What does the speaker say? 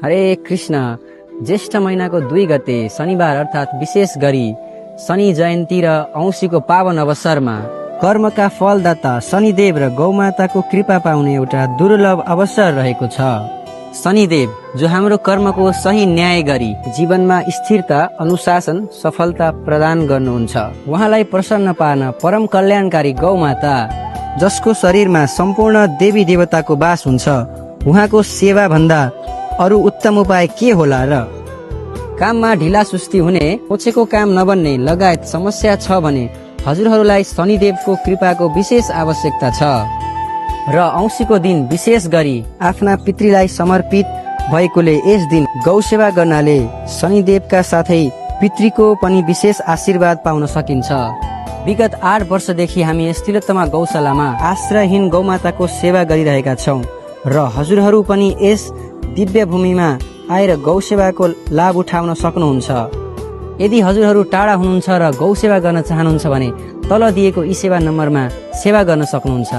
हरे कृष्ण। ज्येष्ठ महिनाको 2 गते शनिबार अर्थात् विशेष गरी शनि जयन्ती र औँसीको पावन अवसरमा कर्मका फलदाता शनिदेव र गौमाताको कृपा पाउने एउटा दुर्लभ अवसर रहेको छ। शनिदेव जो हाम्रो कर्मको सही न्याय गरी जीवनमा स्थिरता, अनुशासन, सफलता प्रदान गर्नुहुन्छ। उहाँलाई प्रसन्न पार्न परम कल्याणकारी गौमाता जसको शरीरमा सम्पूर्ण देवी देवताको वास हुन्छ, उहाँको सेवा भन्दा अरु उत्तम उपाय के होला र? काममा ढिला सुस्ती हुने, सोचेको काम नबन्ने लगायत समस्या छ भने हजुरहरूलाई शनिदेवको कृपाको विशेष आवश्यकता छ र औँसीको दिन विशेष गरी आफ्ना पितृलाई समर्पित भएकोले यस दिन गौ सेवा गर्नाले शनिदेवका साथै पितृको पनि विशेष आशीर्वाद पाउन सकिन्छ। विगत 8 वर्षदेखि हामी यस तिलोत्तमा गौशालामा आश्रयहीन गौमाताको सेवा गरिरहेका छौं र हजुरहरू पनि यस दिव्य भूमिमा आएर गौ सेवाको लाभ उठाउन सक्नुहुन्छ। यदि हजुरहरू टाढा हुनुहुन्छ र गौ सेवा गर्न चाहनुहुन्छ भने तल दिएको ई सेवा नम्बरमा सेवा गर्न सक्नुहुन्छ।